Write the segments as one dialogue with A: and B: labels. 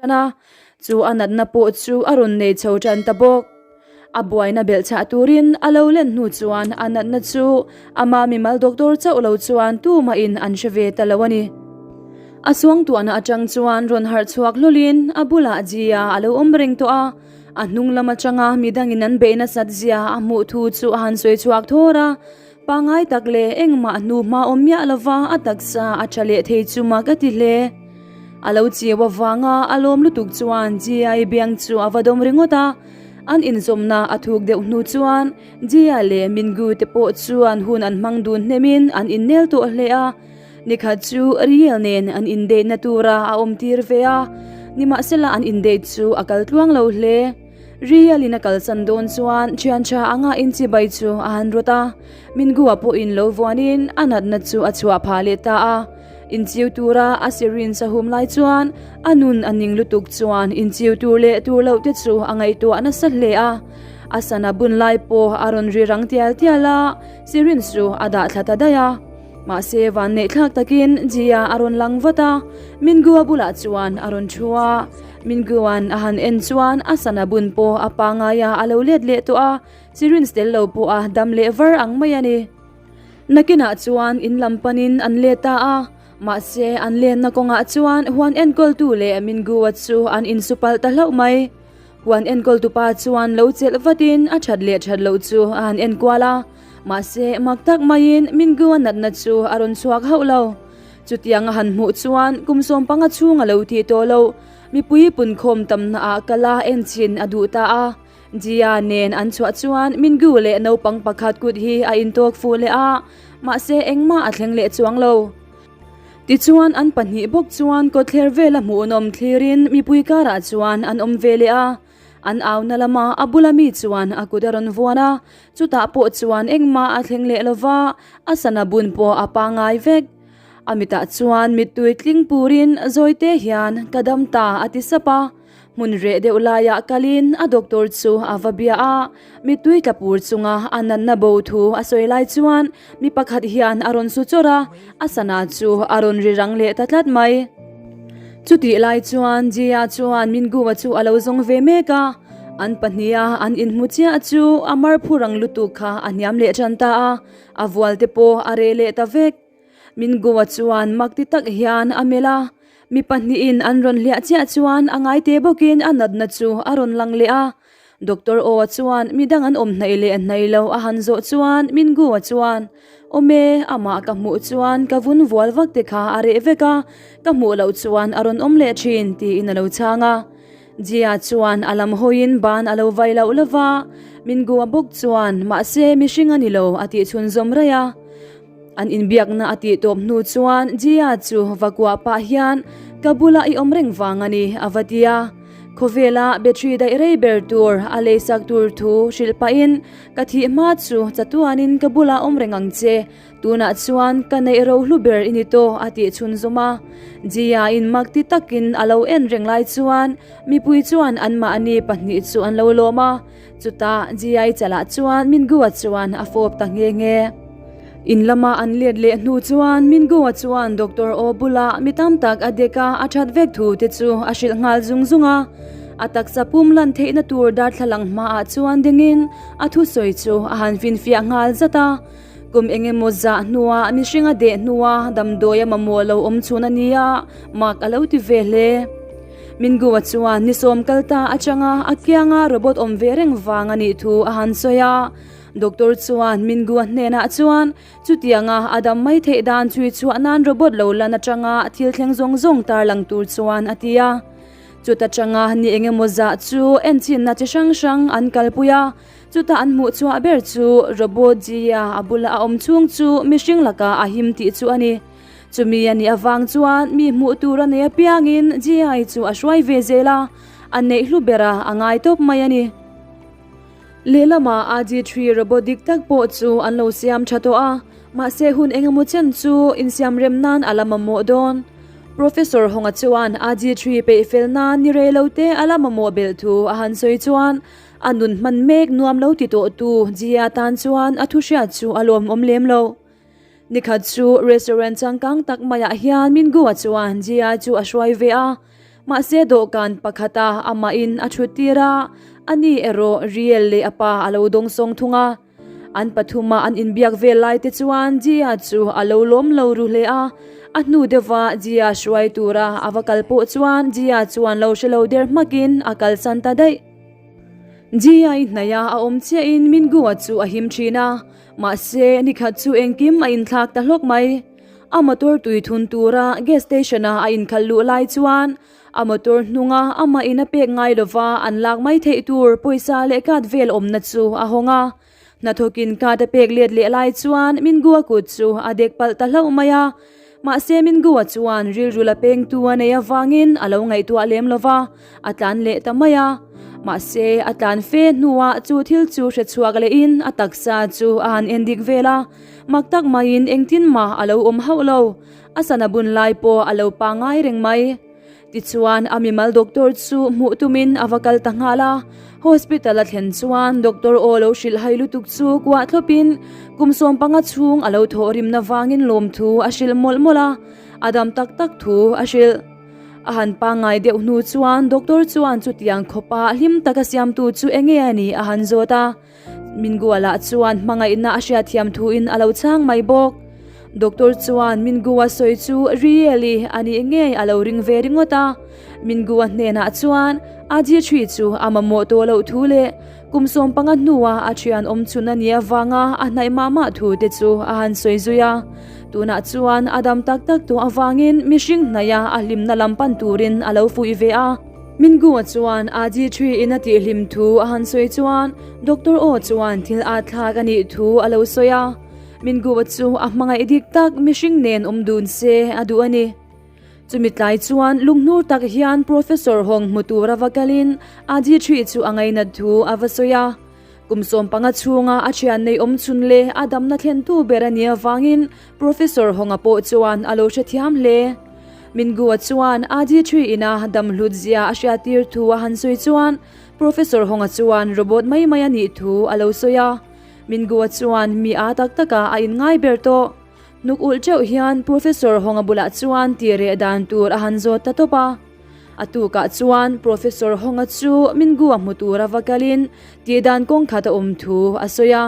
A: Tan a, chu a natna pawh chu a rawn nei chho tan ta bawk. A buaina belh chah turin a lo len hnu chuan a natna chu ama mimal doctor chauh lo chuan tumahin an hre ve ta lo a ni. A suangtuahna atang chuan rawn harh chhuak hlawlin a bulah Jia a lo awm reng tawh a, a hnung lam atanga midangin an beih nasat zia a hmuh thu chu a han sawi chhuak thawr a. Pangai tak leh engmah hnu hma awm miah lova a taksa a tha leh thei chu mak a ti hle. A lo chiu avanga a lawm lutuk chuan Jia-i biang chu a va dawm ringawt a. An inzawmna a thuk deuh hnu chuan Jia leh Mingu te pawh chuan hun an hmang dun hnemin an innel tawh hle a. Nikhat chu Riel nen an indeihna tura a awm tir ve a, nimahsela an indeih chu a kal tluang lo hle. Riel in a kalsan dawn chuan thian tha anga inchibai chu a han rawt a, Mingua pawhin lo vuanin a natna chu a chhuah phah leh ta a. Inchiu tura a syringe a hum lai chuan a nun a ning lutuk chuan inchiu tur leh tur loh te chu a ngaihtuah nasa hle a. A sana bun lai pawh a rawn ri rang tial tial a, syringe chu a dah thla ta daih a. Mahse vanneih thlak takin Jia a rawn lang vat a, Mingua bulah chuan a rawn thu a. Minguan a han en chuan a sana bun pawh a pangai a a lo let leh tawh a, syringe tel lo pawh a dam leh var ang mai a ni. Nakinah chuan in lam panin an let ta a, mahse an lenna kawngah chuan huan enkawltu leh Mingua chu an insupalh ta hlauh mai. Huan enkawltupa chuan lo chelh vatin a that leh that loh chu a han enkual a, mahse mak tak maiin Mingua natna chu a rawn chhuak hauh lo. Chutiang a han hmuh chuan kum 15 chhung a lo tih tawh loh, mipui punkhawm tamna ah kal a en chin a duh ta a. Jia nen an chhuah chuan Mingu leh naupang pakhat kut hi a intawk fuh leh a, mahse engmah a thleng leh chuang lo. Tichuan an pahnih bawk chuan kawtthler vela hmuhnawm thlirin mipui karah chuan an awm ve leh a. An auna lama a bula mi chuan a kut a rawn vuan a, chutah pawh chuan engmah a thleng leh lova, a sana bun pawh a pangai vek. A mitah chuan mittui tling purin zawite hian ka dam ta a ti sap a. Hmun reh deuh laiah kalin a doctor chu a va bia a, mittui tla pur chunga a natna bo thu a sawi lai chuan mi pakhat hian a rawn su chawrh a, a sana chu a rawn ri rang leh ta tlat mai. Chutih lai chuan Jia chuan Mingua chu a lo zawng ve mek a, an pahniha an inhmu chiah chu a mar phu rang lutuk kha a hniam leh tan ta a, a vual te pawh a reh leh ta vek. Mingua chuan mak ti tak hian a melh a, mi pahnihin an rawn hliah chiah chuan a ngaite bawkin a natna chu a rawn lang leh a. Doctor Aw chuan midang an awm hnaih leh hnaih lo a han zawh chuan Mingu-a chuan, Awm e, amah ka hmuh chuan ka vun vual vak te kha a reh vek a, ka hmuh loh chuan a rawn awm leh thin, tiin a lo chhang a. Jia chuan a lam hawiin ban a lo vai loh lo va, Mingu-a bawk chuan, Mahse, mihring a ni lo, a tih chhunzawm raih a. An inbiakna a tih tawp hnu chuan Jia chu va kuah pah hian, Ka bulah i awm reng vang a ni, a va ti a. Khawvela battery daih rei ber tur a leisak tur thu hrilh pahin ka thih hma chu chatuanin ka bulah awm reng ang che, tunah chuan ka neih ro hlu ber i ni tawh a tih chhunzawm a. Jia in mak ti takin a lo en reng lai chuan mipui chuan anmahni pahnih chu an lo lawm a. Chutah Jia-i chalah chuan Mingu-a chuan a fawp ta nghe nghe. In lama an let leh hnu chuan Mingu-a chuan Doctor Aw bulah mi tam tak a dek a, a that vek thu te chu a hrilh nghal zung zung a. A taksa pum lan theihna tur darthlalang hmaah chuan dingin a thusawi chu a han finfiah nghal zat a. Kum eng emaw zah hnuah mihring a deh hnua damdawi a mamawh lo awm chhun a nia, mak a lo ti ve hle. Mingua chuan ni sawm kal ta atanga a kianga robot awm ve reng vang a nih thu a han sawi a. Doctor chuan Mingua hnenah chuan chutianga a dam mai theih dan chhui chhuah nan robot lo lan atanga thil thleng zawng zawng tarlang tur chuan a ti a. Chuta tanga ni eng emaw zah chu enchinna chi hrang hrang an kalpui a. Chuta an hmuh chhuah ber chu robot Jia a bula a awm chhung chu mihring lakah a him tih chu a ni. Chumi a nih avang chuan mi hmuh tur a nei apiangin Jia-i chu a hruai ve zel a, a neih hlu bera a ngai tawp mai a ni. Lehlamah AG3 robot dik tak pawh chu an lo siam tha tawh a, mahse hun engemaw chen chu insiamrem nan a la mamawh dawn. Professor Honga chuan AG3 peih fel nan ni rei lo te a la mamawh belh thu a han sawi chuan A nun hman mek nuam lo ti tawh tu Jia tan chuan a thu hriat chu a lawmawm lem lo. Nikhat chu restaurant changkang tak maiah hian Mingua chuan Jia chu a hruai ve a. Mahse dawhkan pakhata amahin a thut tir a, ani erawh Riel leh a pa a lo dawngsawng thung a. An pathuma an inbiak vel lai te chuan Jia chu a lo lawm lo ru hle a, a hnu deuha Jia hruai tura a va kal pawh chuan Jia chuan lo hre lo der hmakin a kalsan ta daih. Jia i hnaih a awm chiahin Mingua chu a him thin a, mahse nikhat chu engkim a inthlak ta hlawk mai. A motor tui thun tura gas station a a inkhalh luh lai chuan A motor hnunga amah in a pek ngai lova an lak mai theih tur pawisa leh card vel awmna chu a hawng a. Hnathawkin card a pek let leh lai chuan Mingua kut chu a dek palh ta hlauh mai a. Mahse Mingua chuan rilru la pengtu a nei avangin a lo ngaihtuah lem lova, a tlan leh ta mai a. Mahse a tlan fe hnuah chu thil chu hre chhuak lehin a taksa chu a han endik vel a, mak tak maiin engtin mah a lo awm hauh lo. A sana bun lai pawh a lo pangngai reng mai. Tichuan a mimal doctor chu hmuh tumin a va kal ta nghal a. Hospital a thlen chuan doctor aw lo hrilh hai lutuk chu kuah thlawpin kum 15 chhung a lo thawh rimna vangin lawmthu a hrilh mawlh mawlh a, a dam tak tak thu a hrilh. A han pangngai deuh hnu chuan doctor chuan chutiang khawpa hlim taka siamtu chu enge a nih a han zawt a. Minguala chuan hmangaihna a hriatthiam thuin a lo chhang mai bawk. Doctor chuan Mingua sawi chu really a nih ngei a lo ring ve ringawt a. Mingua hnenah chuan a ji thi chu a mamawh tawh loh thu leh kum 15 hnua a thian awm chhun a nih avanga a hnaih mah mah thu te chu a han sawi zui a. Tunah chuan a dam tak tak tawh avangin mihring hnaiha a hlimna lam pan turin a lo fuih ve a. Mingua chuan a ji thi in a tihhlim thu a han sawi chuan Doctor aw chuan thil at thlak a nih thu a lo sawi a. Mingua chu a hmangaih dik tak mihring nen awm dun se a duh a ni. Chumi tlai chuan lunghnur tak hian Professor Hong hmu tur a va kalin a ji thi chu a ngainat thu a va sawi a. Kum 15 chhunga a thian nei awm chhun leh a damna thlentu ber a nih avangin Professor Honga pawh chuan a lo hrethiam hle. Mingua chuan a ji thi ina dam hlut zia a hriattir thu a han sawi chuan Professor Honga chuan robot mai mai a nih thu a lo sawi a. Mingua chuan mi a tak taka a inngai ber tawh. Hnuk ulh teuh hian Professor Honga bulah chuan ti reh dan tur a han zawt ta tawp a. A tukah chuan Professor Honga chu Mingua hmu tura va kalin tihdan kawng khat a awm thu a sawi a.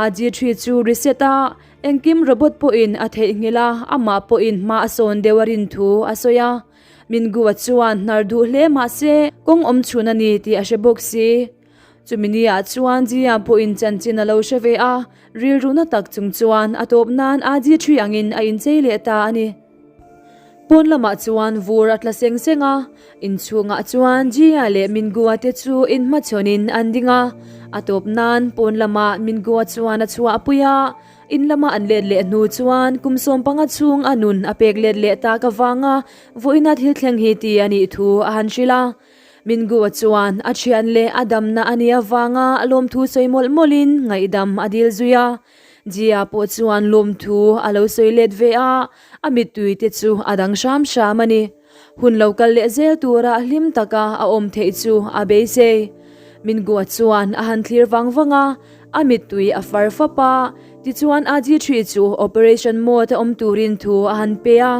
A: A ji thi chu reset a, engkim robot pawhin a theihnghilh a, amah pawhin hma a sawn deuh a rin thu a sawi a. Mingua chuan hnar duh hle mah se kawng awm chhun a ni tih a hre bawk si. Chumi niah chuan Jia pawhin chanchin a lo hre ve a, rilru na tak chung chuan a tawp nan a ji thi angin a inchei leh ta a ni. Pawn lamah chuan vur a tla seng seng a, inchhungah chuan Jia leh Mingua te chu inhmachhawnin an ding a, a tawp nan pawn lamah Mingua chuan a chhuah pui a, in lama an let leh hnu chuan kum 15 chhung a nun a pek let leh tak avanga vawiina thil thleng hi ti a nih thu a han hrilh a. Mingua chuan a thian leh a damna a nih avanga lawmthu sawi mawlh mawlhin ngaihdam a dil zui a. Jia pawh chuan lawmthu a lo sawi let ve a, a mittui te chu a dang hram hram a ni. Hun lo kal leh zel tura hlim taka a awm theih chu a beisei. Mingua chuan a han thlir vang vang a, a mittui a far fap a, tichuan a ji thi chu operation mode a awm turin thu a han pe a.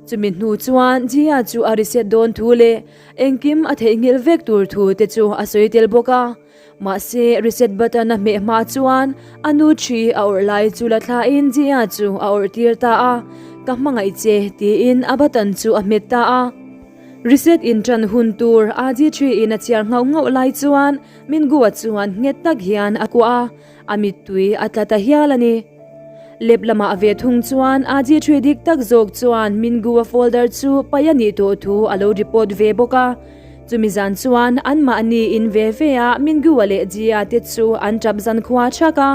A: Chumi hnu chuan Jia chu a reset dawn thu leh engkim a theihnghilh vek tur thu te chu a sawi tel bawk a. Mahse, reset button a hmeh hma chuan a nu thi a awrh lai chu la thlain Jia chu a awrh tir ta a, Ka hmangaih che tiin a button chu a hmet ta a. Reset in ṭan hun tur a ji thi in a chhiar nghauh nghauh lai chuan Mingua chuan nghet tak hian a kuah a, a mittui a tla ta hial a ni. Lep lamah ve thung chuan a ji thi dik tak zawk chuan Mingua folder chu paih a nih tawh thu a lo report ve bawk a. Chumi zan chuan anmahni in ve ve a Mingua leh Jia te chu an tap zan khua thak a.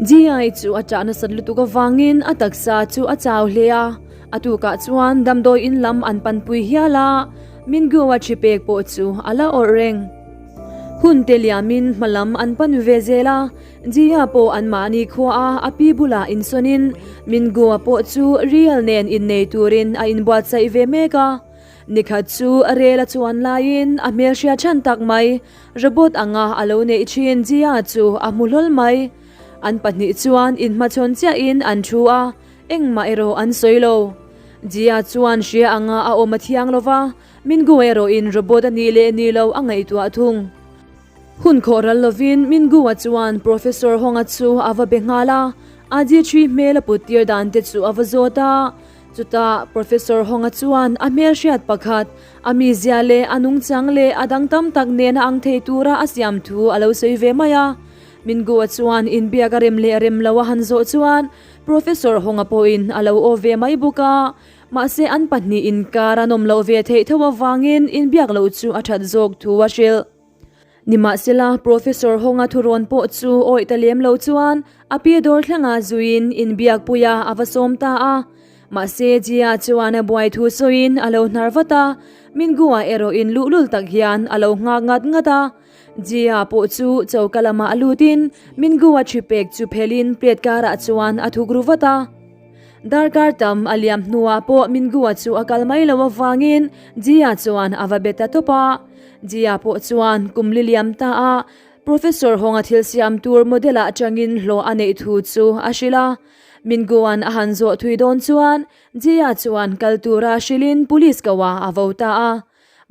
A: Jia chu a tah nasat lutuk avangin a taksa chu a chau hle a, a tukah chuan damdawi in lam an panpui hial a, Mingua thi pek pawh chu a la awrh reng. Hun te liamin hma lam an pan ve zel a, Jia pawh anmahni khua a a pi bulah insawnin Mingua pawh chu Rial nen innei turin a inbuatsaih ve mek a. Nikhat chu rel a chuan laiin a hmelhria chhan tak mai, robot anga a lo neih thin Jia chu a hmu hlawl mai. An pahnih chuan inhmachhawn chiahin an thu a, engmah erawh an sawi lo. Jia chuan hria anga a awm a thiang lo va. Mingu erawhin robot a nih leh nih loh a ngaihtuah thung. Hun khawh ral lovin Mingu-a chuan Professor Hong-a chu a va be nghal a, a G-three hmel a put tir dan te chu a va zawt a. Chutah Professor Hong-a chuan a hmel hriat pakhat, a mizia leh a nungchang leh a dang tam tak nena ang thei tura a siam thu a lo sawi ve mai a. Mingu-a chuan inbiak a rem leh rem lo a han zawh chuan Professor Hong-a pawhin a lo aw ve mai bawk a. Mahse an pahnih inkar an awm loh ve theih tho avangin inbiak loh chu a that zawk thu a hrilh. Nimahsela, Professor Honga thurawn pawh chu awih ta lem lo chuan a pi dawr thlengah zuiin inbiakpuia a va sawm ta a. Mahse, Jia chuan a buai thu sawiin a lo hnar vat a, Mingua erawhin luhlul tak hian a lo nghak ngat ngat a. Jia pawh chu choka lamah a lutin Mingua thi pek chu phelin plate karah chuan a thuk ru vat a. Darkar tam a liam hnuah pawh Mingua chu a kal mai lo avangin Jia chuan a va be ta tawp a. Jia pawh chuan kum li liam ta a Professor Hong-a thil siam tur model ah atangin hlawh a neih thu chu a hrilh a. Minguan a han zawh thui dawn chuan Jia chuan kal tura hrilhin police ko ah a vo ta a.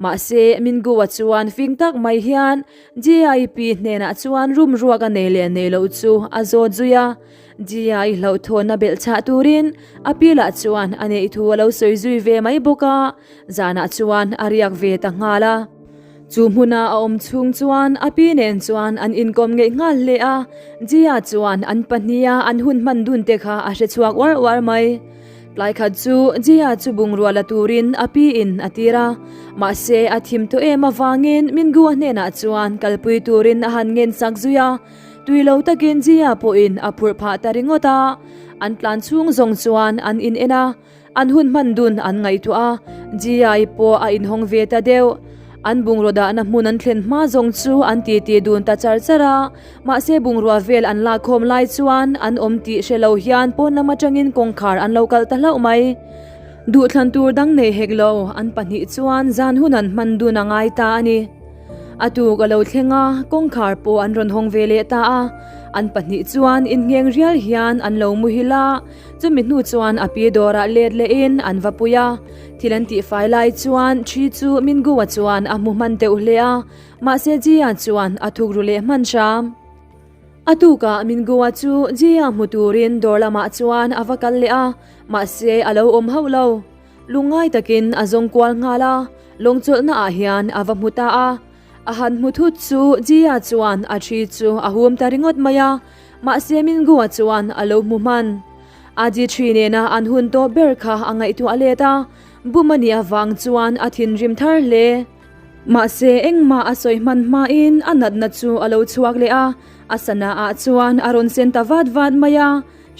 A: Mahse Mingua chuan fing tak mai hian JIP hnenah chuan room ruak a nei leh nei loh chu a zawt zui a. Jia-i hlauhthawnna belh chhah turin a pi lah chuan a neih thu a lo sawi zui ve mai bawk a. Zanah chuan a riak ve ta nghal a. Chu hmuna a awm chhung chuan a pi nen chuan an inkawm ngeih nghal hle a, Jia chuan an pahniha an hun hman dun te kha a hre chhuak uar uar mai. Tlai khat chu Jia chu bungrua la turin a pi in a tir a, mahse a thim tawh em avangin Mingua hnenah chuan kalpui turin a han ngen sak zui a, tui lo takin Jia pawhin a phurh phah ta ringawt a. An tlan chhung zawng chuan an in en a. An hun hman dun an ngaihtuah a, GI pawh a inhawng ve ta deuh. An bungraw dahna hmun an thlen hma zawng chu an titi dun ta char char a, mahse bungrua vel an lakkhawm lai chuan an awm tih hre lo hian pawn lam atangin kawngkhar an lo kalh ta hlauh mai. Duhthlan tur dang nei hek lo, an pahnih chuan zan hun an hman dun a ngai ta a ni. A tuk a lo thleng a, kawngkhar pawh an rawn hawng ve leh ta a, an pahnih chuan inngheng rial hian an lo muhil a, Chumi hnu chuan a pi dawrah let lehin an va pui a, thil an tihfai lai chuan thi chu Mingua chuan a hmu hman deuh hle a, mahse Jia chuan a thuk ru leh hman hram. A tukah Mingua chu Jia hmu turin dawr lamah chuan a va kal leh a, mahse a lo awm hauh lo. Lungngai takin a zawng kual nghal a, lawngchawlhna ah hian a va hmu ta a. A han hmu thut chu Jia chuan a thi chu a hum ta ringawt mai a, mahse Mingua chuan a lo hmu hman. A ji thi nena an hun tawp ber kha a ngaihtuah let a, bum a nih avang chuan a thinrim thar hle. Mahse engmah a sawi hman hmain a natna chu a lo chhuak leh a, a sana ah chuan a rawn sen ta vat vat mai a,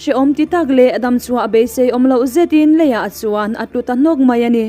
A: hrehawm ti tak leh damchhuah beisei awm loh zetin leiah chuan a tlu ta hnawk mai a ni.